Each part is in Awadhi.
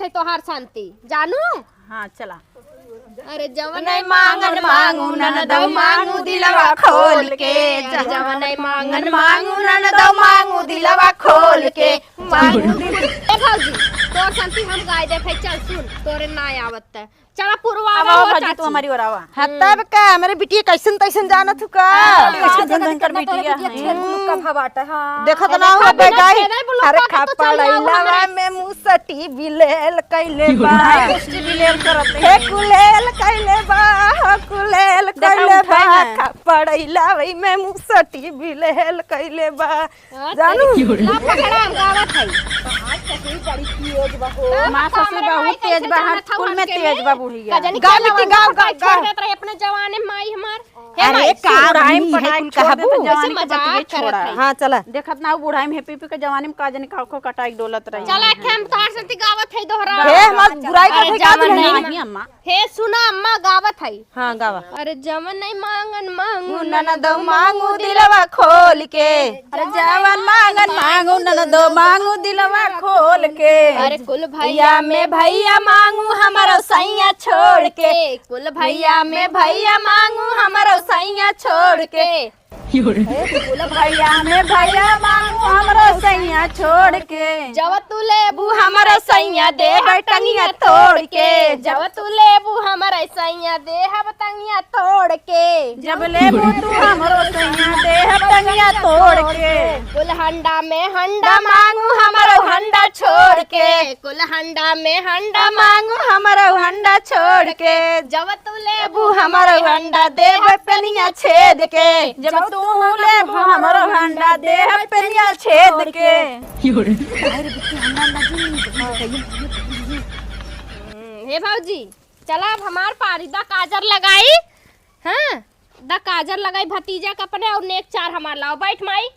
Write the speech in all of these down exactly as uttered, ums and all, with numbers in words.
है तोहार शांति, जानू? हाँ, चला। अरे जवन नहीं मांगन मांगू ननदो मांगू दिलवा खोल के, जवन नहीं मांगन मांगू ननदो मांगू दिलवा खोल के, मांगू दिल-, ए भौजी, तोर शांति हम गाय देखे, चल सुन, तोरे ना आवत त। चला पुरवा अब आओ हो भौजी, चाची। तू हमारी ओर आवा। हाँ, तब का, हमरे बिटिया कैसन तैसन जानत हु का? हाँ, कैसन कैसन धन कर बिटिया है। छेद मुलुक का भवाटा, हाँ। देखत ना हो बेगाई। अरे खा पड़ैलवा में मुसटी बिलेल कैले बा। मुसटी बिलेल करत हे है। कुलेल कैले बा, हो कुलेल देखा कैले उठा बा। है। खा पड़ैलवा में मुसटी बिलेल कैले बा। हाँ, जानू। तेरी ला पकड़ा, हम गावत है। आज ससुर बड़ी तेज बा हो। माँ ससुर बहुत तेज बा, हर कुल में तेज बा बुढ़िया। गाओ बिट्टी, गाओ, गाओ, गाओ। अपने जवाने माई हमार। अरे का बुढ़ाई में पटाई छोड़ दे तो जवानी के बतिये छोड़ा। हाँ, चला। देखत ना, बुढ़ाई में पी पी के जवानी में का जाने का खो कटाई डोलत रही। चला, एक हम तोहार संती गावत है दोहरा। हे, हमार बुराई का अरे, ठेका जवन नहीं। नहीं, अम्मा। हे सुना अम्मा, गावत है। हाँ, गावा। अरे जवन नहीं मांगन मांगू ननदो मांगू दिलवा खोल के। अरे जवन मांगन मांगू ननदो मांगू दिलवा खोल के। अरे कुल भैया में भैया मांगू हमरो सैया छोड़ के। कुल भैया में भैया मांगू हमरो सैया छोड़ के। हे कुल भैया में भैया मांगू हमरो सैया छोड़ के। जब तू लेबू हमरो सैया देहब टंगिया तोड़ के। जब तू लेबू हमरो सैया देहब टंगिया तोड़ के। जब लेबू तू हमरो सैया देहब टंगिया तोड़ के। कुल हंडा में हंडा मांगू हमरो हंडा छोड़ के। कुल हंडा में हंडा मांगू हमरो हंडा छोड़ के। जब तू लेबू हमरो हंडा देहब पेनिया छेद के। जब तू लेबू हमरो हंडा देहब पेनिया छेद के। अरे बिट्टी, हंडा ना दी, हम्म, हे भौजी, चला अब हमार पारी दा काजर लगाई। हाँ, दा काजर लगाई भतीजा के अपने और नेक चार हमार लाओ। बैठ माई।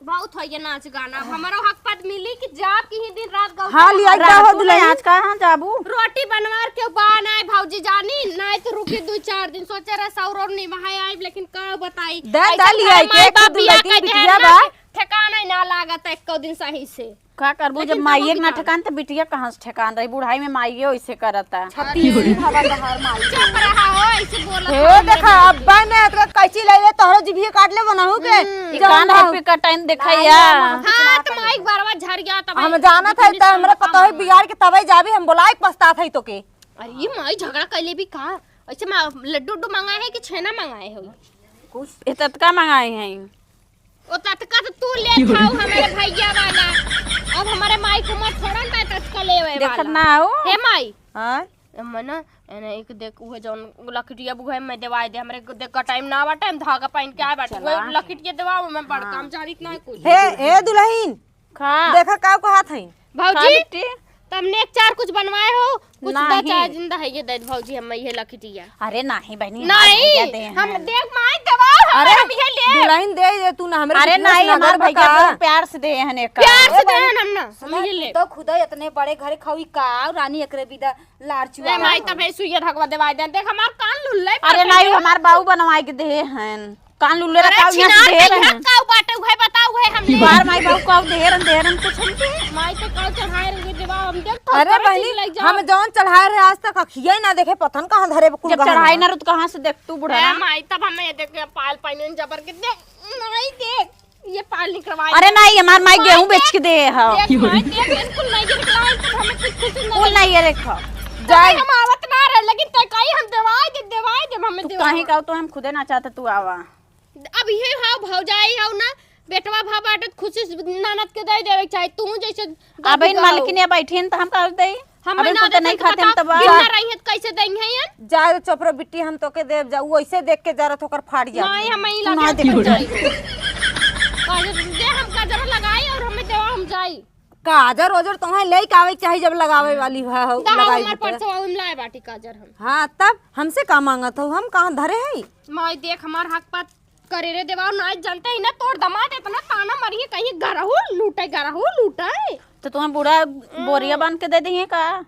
बहुत हो ये नाच गाना। अब हमरो हक पद मिली कि जाब की ही दिन रात गाओ। हाँ, लिया रात जाओ को दुल्हन। आज कहाँ जाबू? रोटी बनवार के बान आए भौजी जानी, नाई तो रुकी दो चार दिन। सोचे रहे सौर और निभाए आए, लेकिन का बताई। दा, ऐसे दा, लिया घर के माई एक बाप दो बिया तीन कह दे बिटिया ना बा। कि ठिकाना ही ना लागत एको दिन सही से। का करबू, जब लेकिन माई बाबू एक ना बिना ठेकान, त बिटिया कहाँ से ठेकान रही? बुढ़ाई में माइये ओइसे करता। छत्तीस हवा बहार माई। चुप रहा हो, ऐसे बोलत हे हो, देखा, अब्बा ने एतना कैंची ले ले, तोहरो जिभिया काट ले बनाऊ के। हम्म। ई जौन कान भाव। पे कटाइन देखैया। हाँ, त माई बरवा झड़ गया, तब हम जानत है, त हमरा पता है, बिगाड़ के तबे जाबी, हम बोलाए के पछतात है तोके। अरे, ये माई झगड़ा कैले भी का? ऐसे मा-, लड्डू उड्डू मंगाए है कि छेना मंगाए हो? कुछ ए ततका मंगाए हैं। ओ ततका तो तू ले थाऊ हमारे भैया वाला। अब हमारे माई को मत छोड़न बे ततका लेवे देखत वाला। ना हो। हे माई। हाँ? मना, एने एक देख उहे जौन लकटिया बुहे में देवाई दे, हमरे को देख का टाइम ना बाटे, हम धागा पहन के आए बाटे। चला। उहे लकटिया देवाओ, मैं बड़का हाँ। हम जानित ना कुछ। हे, हे दुल्हन, का? देखा का कहत हई। भौजी, का बिट्टी? तमने एक चार कुछ बनवाए हो? कुछ दो नहीं। चार जिंदा है, ये दे दे भौजी, हम ये लकटिया। अरे नहीं बहनी, हमार नहीं, भैया दे हम हैं। देख माई दबाओ, हम अरे, हम ये ले। दुल्हन दे दे तू ना, हमरे अरे बिटिया से नहीं, ना हमार गड़बड़ भैया का? बहुत प्यार से दे हैं एक। प्यार से अरे दे बहनी, हैं हम ना, हम सुना, ये ले। तू तो खुदा इतने बड़े घर खाऊ का, रानी एकरे बिदा लार ए चुआ माई, रहा। तबे सुइया धगवा देवाई दे। देख हमार कान लुल्ले अरे बाटे नहीं, रे। हमार बाऊ बनवाई के दे हैं। कान लुल्ले अरे रखाऊ, यहाँ से छिनार ढेर नहीं है, हैं। काऊ बाटे, उहे बताऊ, उहे हम ले। बार माई बाऊ काऊ ढेर हैं, ढेर हैं कुछ हमके। माई तो काऊ चढ़ाए रहे देवा, हम देख तो अरे करे बहनी, चीज लग जाओ। हम जौन चढ़ाए रहे आज तक अखिया ही ना देखे, पतन कहाँ धरे कुल जब गहना। चढ़ाई ना रहो तो कहाँ से देख तू बुढ़ा ए ना? माई, तब हमें ये देख पायल पहने जबर के देख, माई देख। ये पाल निकलवाई अरे दे। नहीं, हमार माई माई गेहूं दे, बेच के दे है। देख, माई दे, बिल्कुल नहीं निकलवाई, तो हमें कुछ, कुछ नहीं कुल नहीं, ये देखो। तो जाए। हम आवत ना रहे, लेकिन ते कही हम देवाई दे, देवाई दे, हमें तू देवाई। कहीं का तो हम खुदे ना चाहते तू आवा। अब ये हाव भौजाई हाव ना, बेटवा भा बाटे, खुशी से ननद के दे देवे के चाही। तू जैसे अब इन मालकिन या बैठी हैं, तो हम का दे? हम अबे ना कुल तो देते नहीं तो खाते, हम बताओ, तो बा- बिना रही है तो कैसे देंगे हैं यार? जा रे चोपड़ा बिट्टी, हम तोके देब जा, उ ऐसे देख के जरत होकर फाट जात। नहीं, हम ही तू ना लगा देख के जाई। काजर दे, हम काजर लगाई और हमें देवा, हम जाई। काजर ओजर तोहे लेके आवे के चाही जब लगावे वाली है, हो, दा, लगाई हमार भी तो। परसवा हम लाए बाटी काजर हम। हाँ, तब हमसे का मांगत हो, हम कहाँ धरे हैं? माई देख हमार हक पात करे रे देवा, नाई जानते ही ना, तोर दमाद इतना ताना मारिए, कहीं गरहू लूटे, गरहू लूटे। तो तुम्हें बूढ़ा बोरिया बांध के दे दिए का?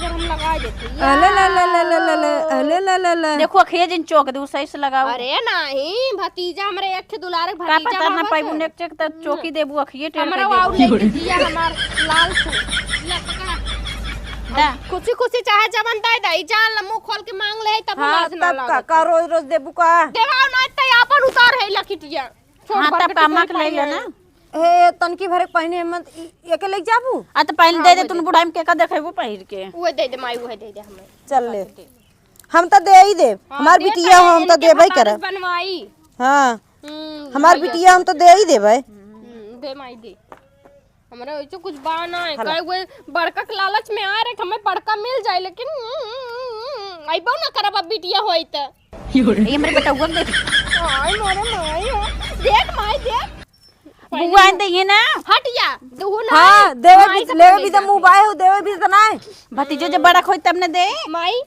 हम लगा देते। अले ला ला ला ला ला ला, अले ला ला ला। देखो, अखिए जिन चौक दे, सही से लगाओ। अरे नहीं, भतीजा हमरे एक ठे दुलारे का भतीजा पता ना बाबा पाइबू से। नेक चेक त चौकी देबू, अखिए टेढ़ हमरा कर वाऊ देबू। लेके जिया हमार लाल फूल। ले, पकड़ा। दा। खुशी खुशी चाहे जवन दे दे, जान ल मुंह खोल के मांग ले, तब हाँ, लाज ना तब का, लागत। का रोज रोज देबू का? देवाओ ना, त आपन उतार है लखिटिया। छोट हाँ, बड़ तब के का टिकट अम्मा के ले पाई ले है। ना। हे, तनकी भरे के पहिने मत, इ-, एके लेके जाबू? आ, त पहिन हाँ, दे दे, वो तुन दे। बुढ़ाई में के का देखेबू पहिर के? उहे दे दे माई, उहे दे दे हमें। चल ले। हम त दे ही देब। हाँ, हमार दे बिटिया हो, हम त इनके देबे भतारत करब। बनवाई। हाँ। हम्म, हमार भैया बिटिया से। हम त दे ही देबे। हम्म, दे माई दे। हमरा वैसे कुछ बा ना है, हला। काहे वो बड़का के लालच में आ रहे, हमें बड़का मिल जाए, लेकिन, हम्म, अइबो ना करब अब बिटिया होई त। ये हमरे बेटउआ के दे दे। आई मोरे माई हो। देख माई, देख। बुआ आइन दे ये ना। हट या, दुहु ना हाँ, आई। देवे माई भी, से लेवे बोले भी त जाके। मुँह बाए हो, देवे भी त ना है। भतीजो जब बड़ा होई तब न दे। माई,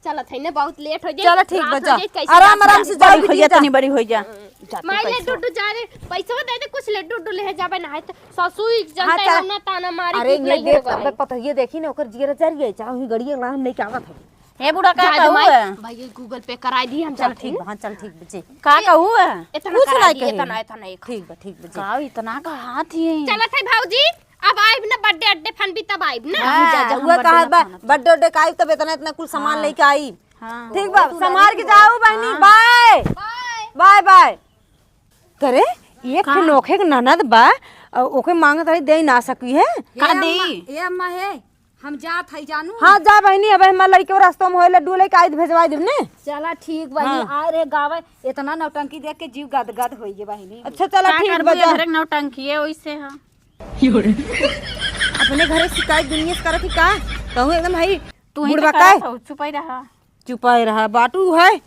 चलत है ना, बहुत लेट हो जाए। चलो ठीक बा, रात हो जा। जाए, कैसे आराम, जात आराम बा? से जा, बड़ी हो जा, बिटिया, जा। तनी बड़ी हो जा। जा तू माई, ले पैसा। डुडू जा रे, पैसवा दे दे, कुछ ले डुडू ले जाबे ना है तो ससुई हाँ, जनता चल। है ना, ताना मारी अरे, कि ये नहीं देख, होगा अबे भाई। पतोहिए देखी ना, ओकर जियरा जर गई, चाहे वही गड़िया ला हम लेके आवत है। हे बूढ़ा, का जाए दे कहू माई, है? भाई, ये Google Pay कराई दी हम चल जाते ठीक हैं। बा, हाँ, चल ठीक बा, जी। का कहू है? इतना कुछ कराई नहीं दी, कहे। इतना, इतना एक। ठीक बा, ठीक बा, जी। का इतना कहा थी? चलत है भौजी, अब आइब ना birthday अड्डे फन भी तब आइब ना। हाँ, जा, जा, हम वो birthday कहा ना बा, फन। Birthday उड्डे का आइब तब इतना, इतना कुल सामान हाँ। लेके आई। हाँ। ठीक बा, बहुत संभाल के उड़ान जाओ बहिनी, हाँ। Bye। Bye। Bye, bye। करे, एक का? ठे नोखे के ननद बा, अ, ओके मांगत रही, दे ना सकी है। का ए अम्मा, देई? ए अम्मा हे, हम जात हई जानू। हाँ, जा बहिनी, अब हमार लड़के रस्तों में होए, लड्डू लेके आई त भेजवाई देब ने। चला ठीक बहिनी, हाँ। आ रे गावे, इतना नौटंकी देख के जीव गदगद होई गे बहिनी। अच्छा, चला का ठीक करबू, बा, जा। ये घरे के नौटंकी है, ओइसे हाँ। अपने घरे शिकायत दुनिया से करत ही का? कहूँ एकदम हई तू ही तो बुढ़बा करत का? हऊ, चुपाई रहा। चुपाई रहा, बाटू है।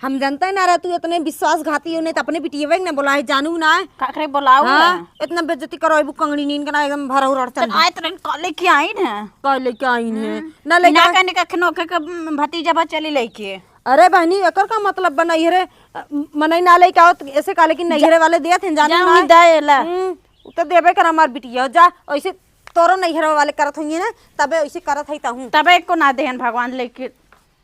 हम जनते ना रहा तू इतने विश्वासघाती हो, नहीं तो अपने बिटियवे के ना बोला है, जानू ना है। काकरे बोलाऊ हाँ, है? इतना बेइज्जती करो, अबू कंगड़ी नीन के ना एकदम भरा उड़ाड़ तो चल। आए तो रही, कल लेके आई ना। कल लेके आई है। हम्म। ना लेके ना आ- कहने का खनो के, के भतीजा बा चली लेके। अरे बहनी, एकर का मतलब बा नैहरे, अ, मनई ना लेके आओ, तो ऐसे काले कि नैहरे वाले देत हैं, जाने जा ना। उन्हीं दे ला। हम्म, उ तो देबे कर हमार बिटिया, जा, ऐसे तोरो नैहरे वाले करत होइए ना, तबे ऐसे करत है तहूँ। तबे एको ना देहन भगवान लेके।